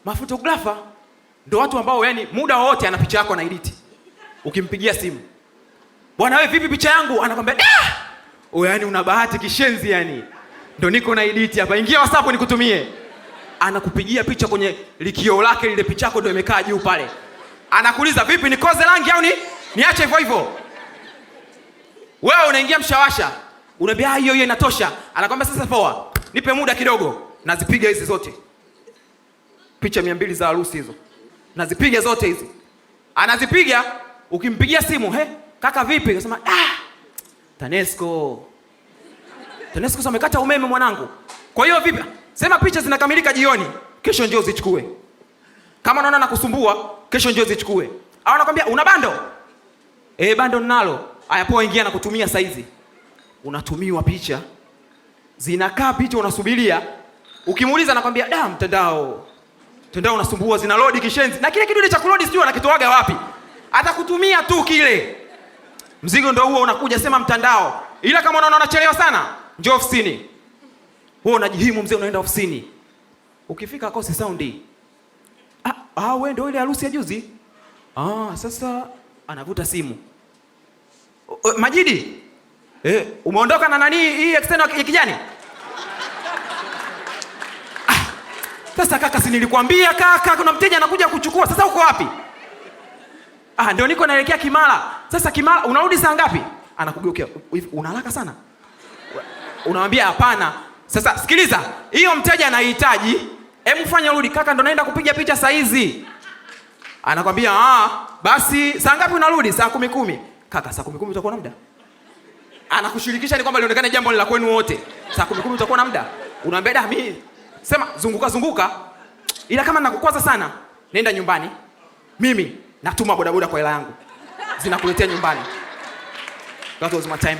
Mafotografa ndo watu ambao yani muda wowote ana picha yako anaedit. Ukimpigia simu, "Bwana wewe, vipi picha yangu?" Anakwambia, "Ah! Oh, yani una bahati kishenzi yani. Ndo niko na edit hapa. Ingia WhatsApp nikutumie." Anakupigia picha kwenye likio lake lile, picha yako ndo imekaa juu pale. Anakuuliza, "Vipi, nikoze rangi au ni niache hivyo hivyo?" Wewe unaingia mshawasha. Unaambia, "Ah, hiyo hiyo inatosha." Anakwambia, "Sasa poa. Nipe muda kidogo. Nazipiga hizi zote. Picha 200 za harusi hizo. Nazipiga zote hizi." Anazipiga, ukimpigia simu, "He, kaka vipi?" Akasema, "Ah, TANESCO. TANESCO wamekata umeme mwanangu. Kwa hiyo vipi? Sema picha zinakamilika jioni. Kesho njoo zichukue. Kama unaona nakusumbua, kesho njoo zichukue." Au anakwambia, "Una bando?" "Eh, bando ninalo." "Aya poa, ingia na kutumia saizi." Unatumiwa picha. Zinakaa picha unasubiria. Ukimuuliza anakwambia, "Da, mtandao. Mtandao unasumbua, zina load kishenzi." Na kile kidude cha kuload sijui anakitoaga wapi. Atakutumia tu kile. Mzigo ndio huo unakuja, sema mtandao. Ila kama unaona unachelewa sana, njoo ofisini. Wewe unajihimu mzee, unaenda ofisini. Ukifika kosi sound. "Ah, ah, wewe ndio ile harusi ya juzi?" "Ah, sasa." Anavuta simu. "Majidi. Eh, umeondoka na nani hii external ya kijani?" "Ah, sasa kaka, si nilikwambia kaka kuna mteja anakuja kuchukua. Sasa uko wapi?" "Ah, ndio niko naelekea Kimara." "Sasa Kimara unarudi saa ngapi?" Anakugeukia. "Hivi una haraka sana?" Unamwambia, "Hapana." "Sasa sikiliza, hiyo mteja anahitaji. Hebu fanya rudi." "Kaka, ndo naenda kupiga picha saa hizi." Anakwambia, "Ah, basi saa ngapi unarudi?" "Saa 10:10." "Kaka, saa 10:10 utakuwa na muda?" Anakushirikisha ni kwamba lionekane jambo ni la kwenu wote. "Saa 10:10 utakuwa na muda?" Unaambia, "Da, mimi sema zunguka zunguka. Ila kama nakukwaza sana, nenda nyumbani. Mimi natuma bodaboda kwa hela yangu. Zinakuletea nyumbani." That was my time.